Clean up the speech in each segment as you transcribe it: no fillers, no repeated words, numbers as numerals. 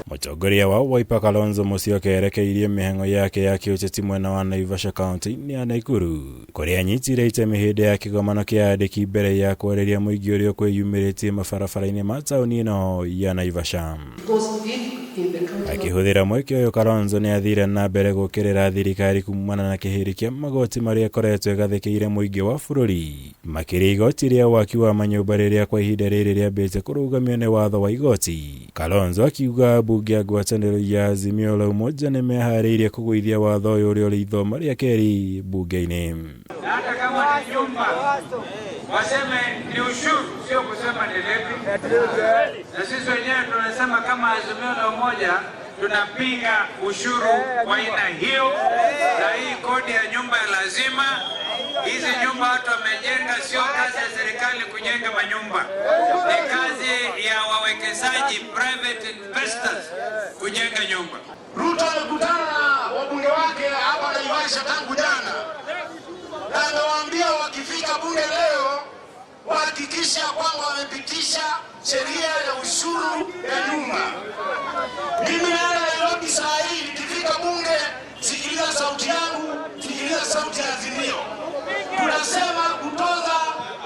Mũtongoria wa Wiper Kalonzo Musyoka erekeirie mĩhang'o yake ya kĩũteti mwena wa Naivasha kaunti-inĩ ya Nakuru kũrĩa anyitire itemi hĩndĩ ya kĩgomano kĩa andĩki mbere ya kwarĩria mũingĩ ũrĩa ũkwĩyumĩrĩtie mabarabara-inĩ ma taũni ĩno ya Naivasha. Akĩhũthĩra mweke ũyũ Kalonzo nĩ athire na mbere gũkĩrĩra thirikari kumana na kĩhĩri kĩa magoti marĩa ĩkoretwo ĩgathĩkĩire mũingĩ wa bũrũri makĩria igoti rĩa waki wa manyũmba rĩrĩa kwa ihinda rĩrĩ rĩambĩte kũrũgamio nĩ watho wa igoti. Kalonzo akiuga mbunge ya ngwatanĩro ya Azimio la Umoja nĩ meharĩirie kũgũithia watho ũyũ ũrĩa ũrĩ ithoma rĩa kerĩ mbunge-inĩ. Na hata kama ni nyumba waseme ni ushuru, sio kusema ni levy. Na sisi wenyewe tunasema kama Azimio la Umoja tunapinga ushuru wa aina hiyo, na hii kodi ya nyumba ya lazima. Hizi nyumba watu wamejenga, sio kazi ya serikali kujenga manyumba, ni kazi ya wawekezaji private investors kujenga nyumba. Ruto amekutana na wabunge wake hapa Naivasha tangu jana, na amewaambia wakifika bunge leo wahakikisha kwamba wamepitisha sheria ya ushuru ya nyumba. Mimi naenda Nairobi saa hii, nikifika bunge, sikiliza sauti yangu, sikiliza sauti ya Azimio. Tunasema kutoza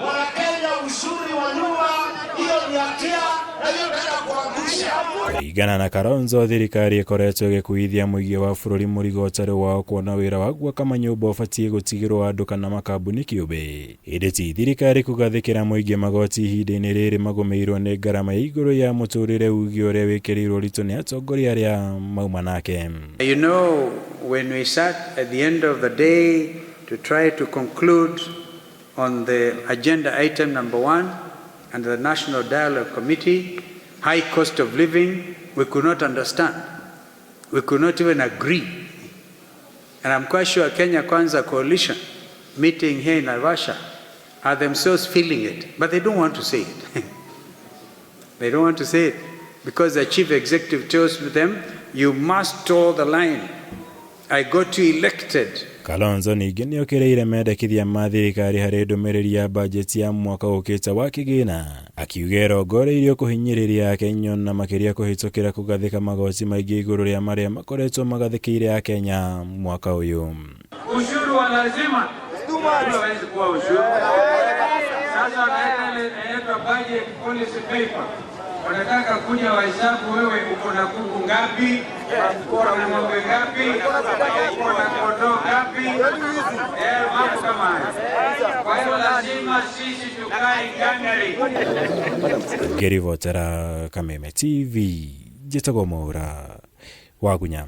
Wanakenya ushuru wa nyumba, hiyo ni hatia na hiyo tutaenda kuangusha. Kũringana na Kalonzo thirikari ĩkoretwo ĩgĩkuithia mũingĩ wa bũrũri mũrigo ũtarĩ wao kuona wĩra wa gwaka manyũmba ũbatiĩ gũtigĩrwo andũ kana makambuni kĩũmbe ĩndĩ ti thirikari kũgathĩkĩra mũingĩ magoti ihinda-inĩ rĩrĩ magũmĩirwo nĩ ngarama ya igũrũ ya mũtũrĩre uge ũrĩa wĩkĩrĩirwo ũritũ nĩ atongoria arĩa mauma nake. You know, when we sat at the end of the day to try to conclude on the agenda item number 1 and the National Dialogue Committee, high cost of living, we could not understand. We could not even agree. And I'm quite sure Kenya Kwanza Coalition meeting here in Naivasha are themselves feeling it, but they don't want to say it. They don't want to say it because the chief executive tells them, you must toe the line. I got you elected. Kalonzo ningĩ nĩokĩrĩire mendekithia ma thirikari harĩ ndũmĩrĩri ya bajeti ya mwaka ũkĩte wa kĩgĩna akiuga ĩrongoreirio kũhinyĩrĩria Akenya na makĩria kũhĩtũkĩra kũgathĩka magoti maingĩ igũrũ rĩa marĩa makoretwo magathĩkĩire Akenya mwaka ũyũ. Ushuru wa lazima hawezi kuwa ushuru. Sasa wanaweka ile inaitwa budget policy paper. Wanataka kuja wahesabu wewe uko na kuku ngapi, uko na ng'ombe ngapi, uko na kondoo ngapi, mambo kama hayo. Kwa hiyo lazima sisi tukae ngangari. Ngĩribotera Kameme TV, njĩtagwo Mwaura wa Gunya.